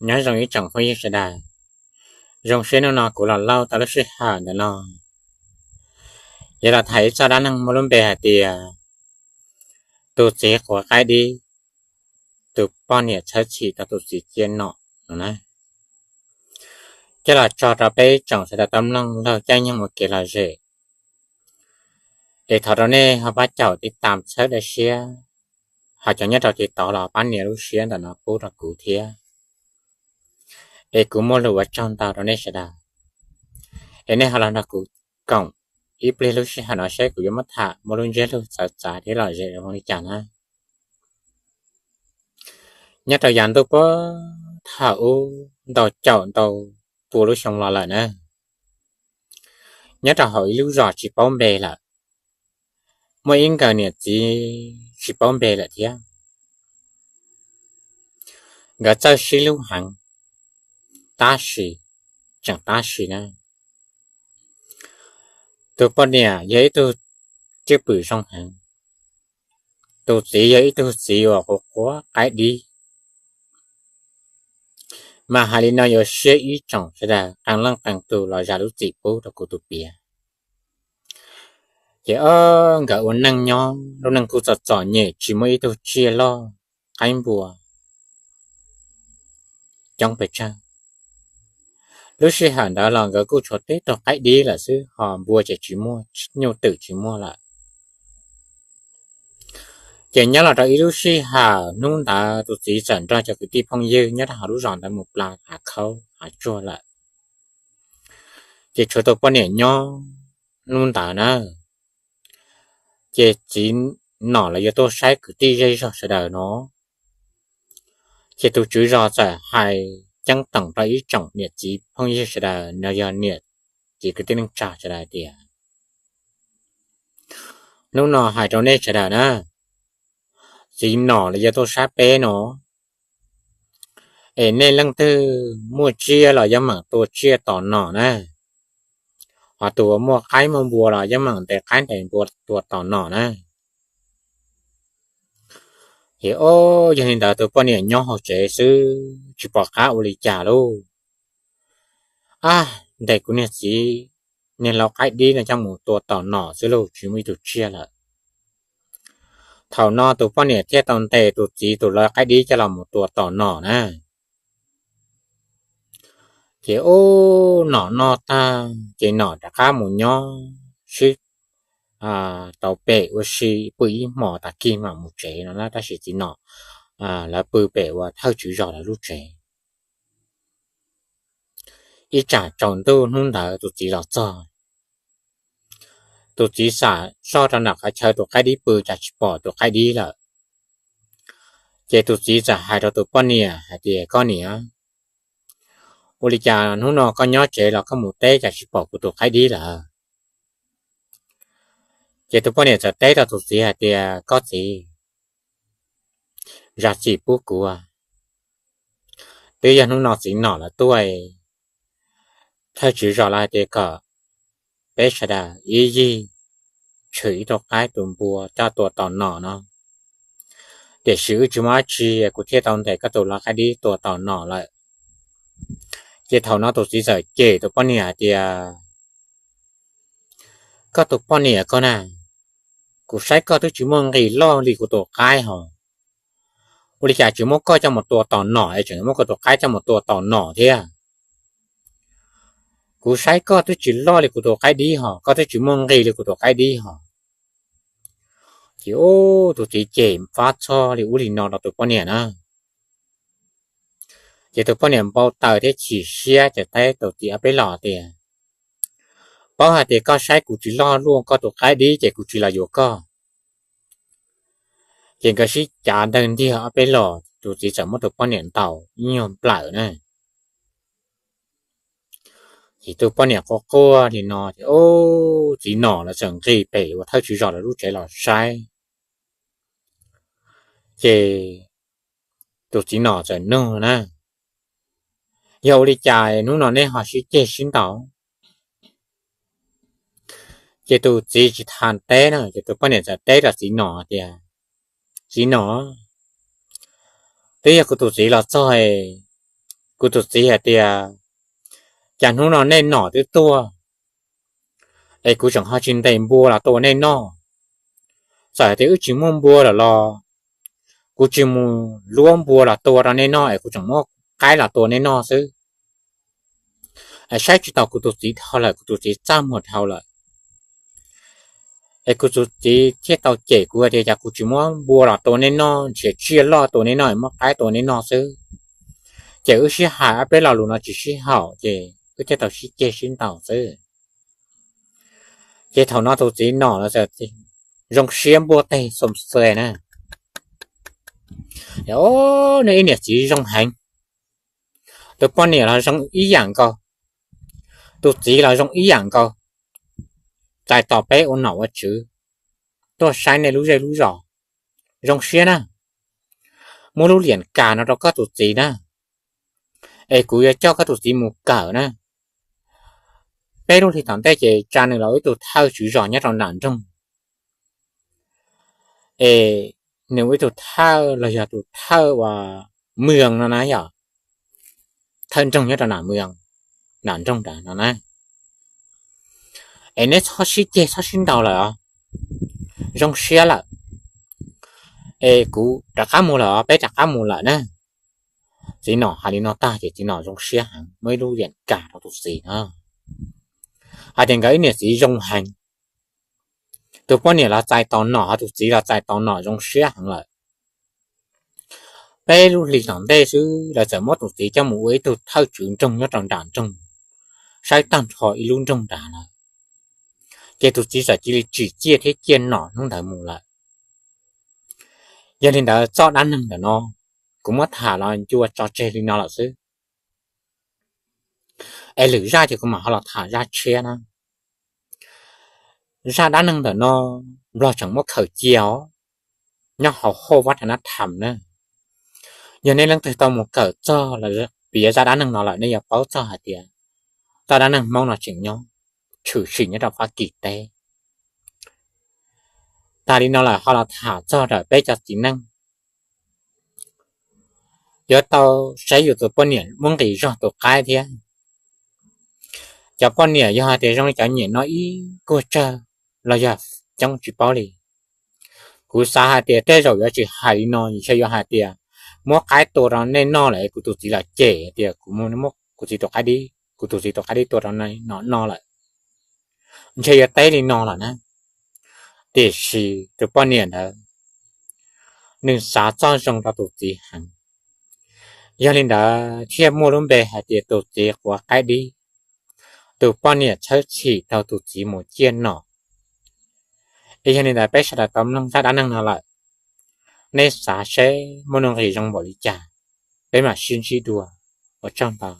Nyob zoo ib tsoom phooj ywg sawv daws, zoo siab hnub no kuv los lauj tau lub sij hawm ntawm no, yog los tham ib txoj dab neeg muaj lub npe hais tias tus txiv quav qaib dib, tus poj niam txhawb txhim tau tus txiv cia nom no na. Coj los tso rau peb tsoom sawv daws tau mloog laug caij nyoog ua kev lom zem, es thov rau nej ho pab caum tib tam txhawb dawb siab, ho cov nyob rau ces tod los pab nias lub siab ntawm no pub rau kuv thiab, es kuv muaj lus ua tsaug ntau rau nej sawv daws. Es nej ho los nrog kuv koom ib pliag lub sij hawm no seb kuv yuav muab tham muaj lub ntsiab lus txawv txav thiab lom zem zoo li cas na. Nyob rau yav ntuj puag thaum ub ntau caum ntau pua lub xyoo los lawm na, nyob rau hauv ib lub zos tsis paub npe lawm, muaj ib nkawm niam txiv tsis paub npe lawm thiab. Nkawd txawj sib hlub heev, tab sis, tseem tab sis na, tus poj niam yog ib tug cwj pwm zoo heev, tus txiv yog ib tug txiv uas quav quav qaib dib. Mas hais li no yuav siab ib tsoom sawv daws qee leej qee tus los zam lub txim pub rau kuv tus piav. Ces ob nkawd ua neej nyob lub neej kuj txom txom nyem tsis muaj ib tug tsiaj loj, qaib npua coob pes tsawg. Lub sij hawm ntawd los nkawd kuj tshuav tib tug qaib dib lawm xwb, ho npua ces tsis muaj, nyuj twm tsis muaj lawm. Ces nyob los rau ib lub sij hawm hnub ntawd tus txiv txawm nrog cov kwv tij phooj ywg nyob rau hauv lub zos ntawd mus plas hav khaub hav tsuag lawm. Ces tshuav tus poj niam nyob hnub ntawd na, ces txiv nom los yuav tuaj saib kwv tij zej zog sawv daws no. Ces tus tswv zos txawm hais ceeb toom rau ib tsoom niam txiv phooj ywg sawv daws no, yog niam txiv kwv tij neej tsa sawv daws tias, hnub no hais rau nej sawv daws na, txiv nom los yuav tuaj saib peb no, es nej leej twg muaj tsiaj los yuav meem tua tsiaj tos nom na, ho tus uas muaj qaib muaj npua los yuav meem ntes qaib ntes npua tua tos nom na. Ces o, yog li ntawd tus poj niam nyob hauv tsev xwb tsis pom qab ua li cas lauj. Ab, ntes kuv niag txiv, niag lau qaib dib no coj mus tua tos nom xwb lauj, tsis muaj ib tug tsiaj lawm. Thaum no tus poj niam thiaj tau ntes tus txiv tus lau qaib dib coj los mus tua tos nom na. Ces ub, nom noj tag ces nom rov qab mus nyob sib tau pem ua si pw ib hmos tag kis mam mus tsev no na, tab sis txiv nom lawv pw pem uas thawj tswv zos lawv lub tsev. Ib tsam tsaus ntuj hnub ntawd tus txiv los txog, tus txiv xam soj rau nram qhov chaw tus qaib dib pw cas tsis pom tus qaib dib lawm. Ces tus txiv txawm hais rau tus poj niam hais tias, koj niam, ua li cas hnub no koj nyob tsev los koj mus teb cas tsis pom kuv tus qaib dib lawm? Ces tus poj niam txawm teb rau tus txiv hais tias, koj txiv, zam txim pub kuv, twb yog hnub no txiv nom lawv tuaj, thawj tswv zos lawv hais tias kom peb sawv daws ib yig tshwm ib tug qaib tus npua coj tua tos nom no, tiam sis wb tsis muaj dab tsi, kuv thiaj tau ntes koj tus lau qaib dib tua tos nom lawm. Ces thaum no tus txiv txawm cem tus poj niam hais tias, koj tus poj niam koj na, kuv saib koj twb tsis muaj nqis loj li kuv tus qaib hos, ua li cas tsis muab koj coj mus tua tos nom es tseem muab koj tus qaib coj mus tua tos nom thiab? Kuv saib koj twb tsis loj li kuv tus qaib dib hos, koj twb tsis muaj nqis li kuv tus qaib dib hos. Ces ub, tus txiv cem fab txog li ub li no rau tus poj niam na. Ces tus poj niam npau taws thiab chim siab ces teb tus txiv ob peb los tias, paub hais tias koj saib kuv tsis loj luaj koj tus qaib dib ces kuv tsis los yuav koj. Ces nkawd sib cav ntawg ntiag ob peb los, tus txiv txawm muab tus poj niam ntaus ib nyuag nplawm na. Ces tus poj niam quaj quaj li no ces ub, txiv nom lawv txawm nqis pem uas thawj tswv zos lawv lub tsev los saib. Ces tus txiv nom txawm nug na, yog ua li cas hnub no neb ho sib ceg sib ntaus? Ces tus txiv tsis tham teb na, ces tus poj niam txawm teb rau txiv nom tias, txiv nom, twb yog kuv tus txiv los txog, Kuv tus txiv hais tias, cas hnub no nej nom twb tuaj es kuv tseem ho tsis ntes npua los tua nej noj. Txawm hais tias wb tsis muaj npua lawm los kuv tsis mus luab npua los tua rau nej noj es kuv tseem muab qaib los tua nej noj xwb. Saib tsis taus kuv tus txiv dhau lawm, kuv tus txiv txaj muag dhau lawm. Es kuv tus txiv thiaj tau cem kuv tias cas kuv tsis muab npua los tua nej noj, nrhiav tsiaj loj tua nej noj, muab qaib tua nej noj xwb. Ces wb sib hais ob peb lo lus no tsis sib haum ces wb thiaj tau sib ceg sib ntaus xwb. Ces thaum no tus txiv nom los zoo siab npuaj teg xom xes na. Nej ib niam txiv zoo heev, tus poj niam los zoo ib yam nkaus, tus txiv los zoo ib yam nkaus, txais tos peb ua nom ua tswv tuaj saib nej lub zej lub zos, zoo siab na. Muab lub liam kas no rau koj tus txiv na, es kuv yuav coj koj tus txiv mus kawm na. Peb lub hlis tom ntej ces tsa nws los ua ib tug thawj tswv zos nyob rau nram nroog, es nws ua ib tug thawj los yog tus thawj uas mws no na yom, thawj nroog nyob rau nram mws, nram nroog ntawd no na. Es neb txhob sib ceg txhob sib ntaus lawm os, zoo siab lawm, es kuv rov qab mus lawm os, peb rov qab mus lawm na. Txiv nom hais li no tag ces txiv nom zoo siab heev, muab ib lub liam kas rau tus txiv na, hais tias nkawd ib niam txiv zoo heev. Tus poj niam los txais tos nom, ho tus txiv los txais tos nom, zoo siab heev lawm. Peb lub hlis tom ntej xwb lawv txawm muab tus txiv coj mus ua ib tug thawj tswv nroog nyob rau nram nroog, saib tag nrho ib lub nroog nrad lawm. Ces tus txiv txawm cia li tsim ciaj thiab ciaj nom hnub ntawd mus lawm. Yog li ntawd txoj dab neeg ntawm no kuv muab tham los ncua tso tseg li no lawm xwb. Es lwm zaj ces kuv mam ho los tham zaj tshiab na. Zaj dab neeg ntawm no Nplog tseem muab khaws cia os, nyob hauv hauj vab rha nab tham na. Yog nej leej twg tau mus kawm txog los piav zaj dab neeg no lawm nej yuav paub txog hais tias zaj dab neeg Hmoob no tseem nyob tshwm sim nyob rau Fab Kis teb. Tas li no lawm ho los tham txog ntawm peb cov txiv neej. Yuav tau saib yus tus poj niam muab nqis zog tus qaib thiab. Cov poj niam yog hais tias zoo li cov niam no ib kuag tsawg los yog coob tsis paub li. Kuv xav hais tias tej zaum yuav tsis hais li no, ntshe yuav hais tias muab qaib tua rau nej noj lawm kuv tus txiv los cem tias kuv muab kuv txiv tus qaib dib, kuv tus txiv tus qaib dib tua rau nej no noj lawm. Ntshe yuav teb li no lawm na. Tiam sis tus poj niam ntawd nws xav txoj zoo rau tus txiv heev, yog li ntawd thiaj muaj lub npe hais tias tus txiv quav qaib dib. Tus poj niam txhawb txhim tau tus txiv mus ciaj nom. Es yog li ntawd peb sawv daws tau mloog zaj dab neeg no lawm, nej xav seb muaj nuj nqis zoo npaum li cas, peb mam sib ntsib dua. Ua tsaug ntau.